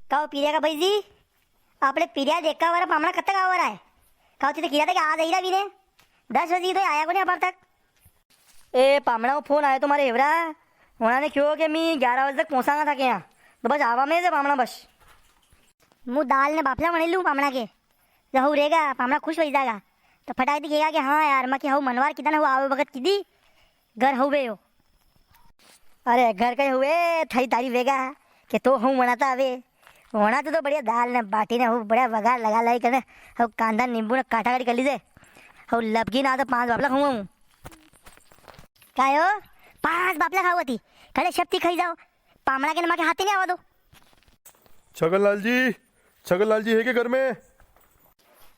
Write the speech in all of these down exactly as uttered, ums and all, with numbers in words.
काओ पीरिया का भाई जी, आपणे पीरिया देखा वाला पामणा कद तक आवा वाला है? काओ ती तो किरा था कि आज आई रहा भी ने, दस बजे तो आया कोनी अबार तक। ए, पामणा को फोन आयो तो मारे हेवरा, उन्होंने क्यो कि मी ग्यारह बजे तक पहुंचांगा था के यहाँ, तो बस आवा में से पामणा बस। मु दाल ने बाफला बने लूं पामणा के, जो हऊ रेगा, पामणा खुश हो जाएगा। तो फटाक दी कहेगा कि हाँ यार, मैं कि हऊ मनवार किदा ने हऊ आवे वक्त किदी, घर हऊ वे हो। अरे, घर कई हुए, थारी तारी वेगा, के तो हऊ मनाता आवे। वणा तो, तो बढ़िया दाल ने बाटी ने हऊ बढ़िया वगार लगा लाई कने, हऊ कांदा नींबू ने काटा काटी कर लीजे। हऊ लपकी ना तो पांच बापला खाऊं हूँ। कायो, पांच बापला खाओ थी, कड़े शक्ति खाई जाओ, पामणा के नमा के हाथे नी आवा दो। छगनलाल जी, छगनलाल जी है के घर में?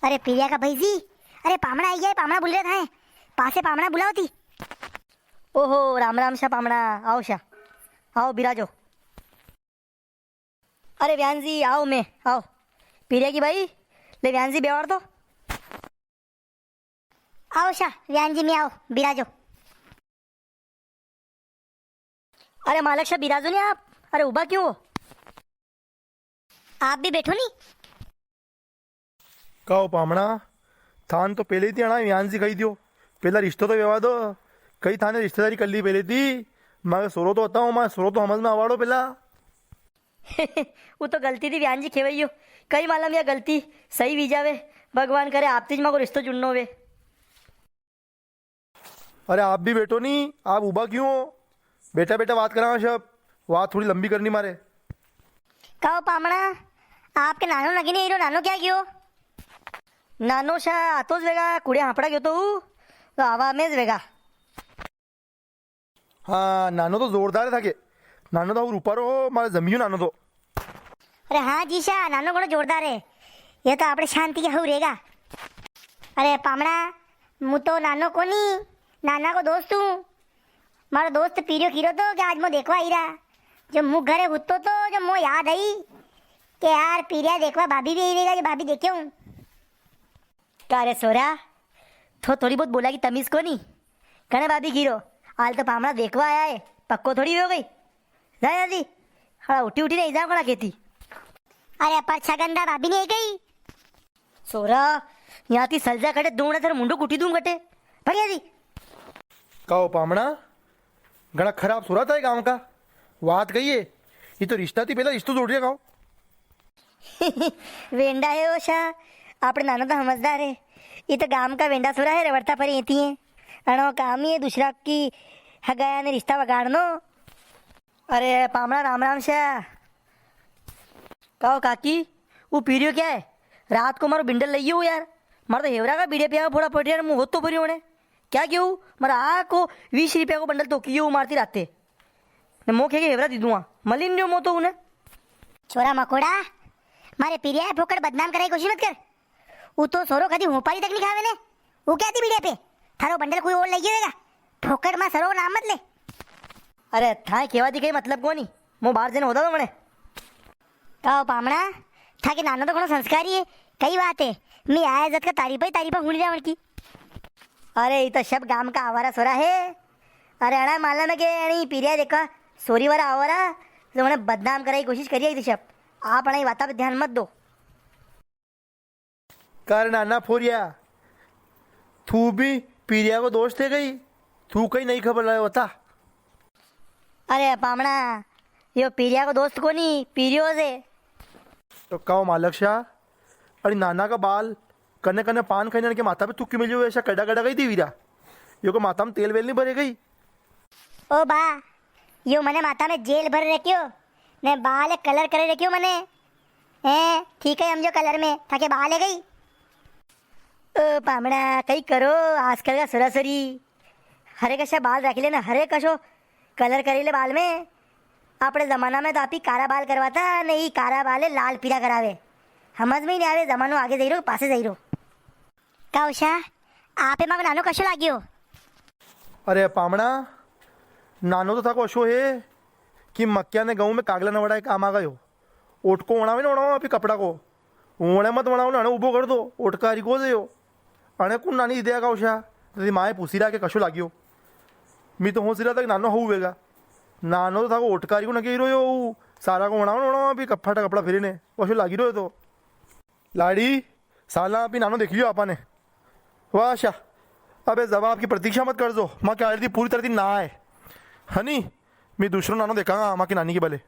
अरे पीरिया का भाई जी, अरे पामणा आई गया है, पामणा बुल रहा था, पासे पामणा बुलाओ थी। ओहो, राम राम शा पामणा, आओ शा, आओ बिराजो। अरे व्यान जी, आओ में, आओ। पीरिया की भाई, ले व्यान जी बेवाड़ तो। आओ शा, व्यान जी में आओ, बिराजो। अरे मालक शा, बिराजो नी आप, अरे उबा क्यों हो? आप भी बैठो नी। काओ पामणा, थान तो पहले ही थी अणा व्यान जी कही दियो, पहला रिश्तो तो व्यवहार दो, कई थाने रिश्तेदारी कर ली पहले थी, मारे सोरो तो बताओ, मारे सोरो तो समझ में आवाड़ो पहला। वो तो गलती थी व्यान जी खेवैयो, कई मालूम या गलती सही वी जावे, भगवान करे आपती ज माको रिश्तो जुड़नो वे। अरे आप भी बैठो नी, आप उबा क्यों हो? बैठा बैठा बात करा सब, बात थोड़ी लंबी करनी मारे। काओ पामणा, आपके नानो नगे नी हीरो, नानो क्या गयो? नानो शा आतो ज वेगा, कुड़े हापड़ा गयो तो हूँ, तो आवा में ज वेगा। हाँ, नानो तो जोरदार है थाके। नानो तो हऊ रूपारो हो, मारे जमियो नानो तो। अरे हाँ जीशा, नानो घणो जोरदार है। ये तो आपणे शांति के हऊ रेगा। अरे पामणा, मु तो नानो कोनी, नाना को दोस्त हूँ। मारो दोस्त पीरियो कीरो तो कि आज मो देखवा आई रहा। जो मु घरे हुतो तो, जो मो याद आई कि यार पीरिया देखवा भाभी भी आई रहेगा, जो भाभी देखे हूँ। का रे सोरा, थो थोड़ी बहुत बोला की तमीज कोनी? कने भाभी गिरो, हाल तो पामणा देखवा आया है, पक्को थोड़ी हो गई। जा जल्दी, हड़ा उठी उठी नहीं जा कोना खेती। अरे पर छगनदा भाभी नहीं गई। सोरा, यहाँ थी सलजा कटे दूंगा, थारे मुंडो कुटी दूं कटे। भाग यहाँ थी। काओ पामणा, घणा खराब सोरा था ये गांव का। बात कही है, ये तो रिश्ता थी पहला रिश्तो जोड़ रिया गांव। वेंडा है ओ शा, आपणे नाना तो समझदार है। ये तो गांव का वेंडा सोरा है, रवड़ता पर येती है। अणो काम ही है दूसरा की हगाया ने रिश्ता बगाड़नो। अरे पामणा राम राम शा। काओ काकी, वो पीरियो क्या है? रात को मारो बिंडल लई गयो यार। मारो तो हेवरा का बीड़े पिया फोड़ा पड़ रहा, मुंह होतो पड़ी होने। क्या क्यों? मारा आखो बीस रुपया को बंडल तो कियो मारती राते। ने मो खे के हेवरा दी दूंगा। मलिन जो मो तो उन्हें। छोरा मकोड़ा, मारे पीरिया है फोकट बदनाम कराई कोशिश मत कर। वो तो सोरो कदी होपारी तक नहीं खावे ने। वो क्या थी बीड़े पे? थारो बंडल कोई और लई गयो होगा। फोकट में सरो नाम मत ले। अरे, थाए केवा दी कई मतलब कोनी। मो बाहर जने होता तो मने। काओ पामणा, थाके नानो तो घणो संस्कारी है। कई बात है, मैं आया जत का तारीफा ही तारीफा हुणी रावण की। अरे, ई तो सब गाम का आवारा सोरा है। अरे, अणा मालूम है के अणी पीरिया देखा, सोरी वाला आवारा, तो उन्हें बदनाम कराई कोशिश करिए थी सब। आप अणा ई वाता पे ध्यान मत दो। का रे नाना फोरिया, थू भी पीरिया को दोस्त है गई? थू कई नई खबर लायो बता। अरे पामणा, यो पीरिया को दोस्त कोनी, पीरियो से। तो काओ मालक शा, अरे नाना का बाल कने कने पान खाई ने के माथा पे थूकी मेल्यो, ऐसा कड़ा कड़ा गई दीवीरा। यो को माथा में तेल वेल नी भरे गई? ओ बा, यो मने माथा में जेल भर रख्यो, ने बाल कलर करे रख्यो मने। हैं, ठीक है, हम जो कलर में थाके बाल है गई। ओ पामणा, कई करो, आजकल का सोरा सोरी हरे कशा बाल रख ले ना, हरे कशो कलर करे ले बाल में। आपणे जमाना में तो आप ही कारा बाल करवाता, ने ई कारा बाल लाल पीला करावे। समझ में ही नी आवे, जमानो आगे जाई रो, पासे जाई रो। काओ शा, आपे माको नानो कशो लाग्यो? अरे पामणा, नानो तो थाको अशो है कि मक्या ने गऊं में कागला न वड़ा काम आ गयो। ओटको वणावे ने वणावे आपी कपड़ा को, वणे मत वणावे ने अणे उबो कर दो, ओटका हरीको जयो। अणे कुण नानी दे काओ शा, तो माए पूछी रहा के कशो लाग्यो। मी तो होची रहा था कि नानो हऊ वेगा। नानो तो थाको ओटका हरीको नगे ही रोयो, सारा को वणावण वणावा भी कप-, फाटा कपड़ा फेरी ने, वो असो लागी रह्यो तो। लाड़ी, साला आपी नानो देख लियो आपा ने। वाह शा, अबे जवाब की प्रतीक्षा मत कर जो, माँ के आड़ी थी पूरी तरह थी ना है। हनी, मैं दूसरो नानो देखांगा माँ की नानी के बले।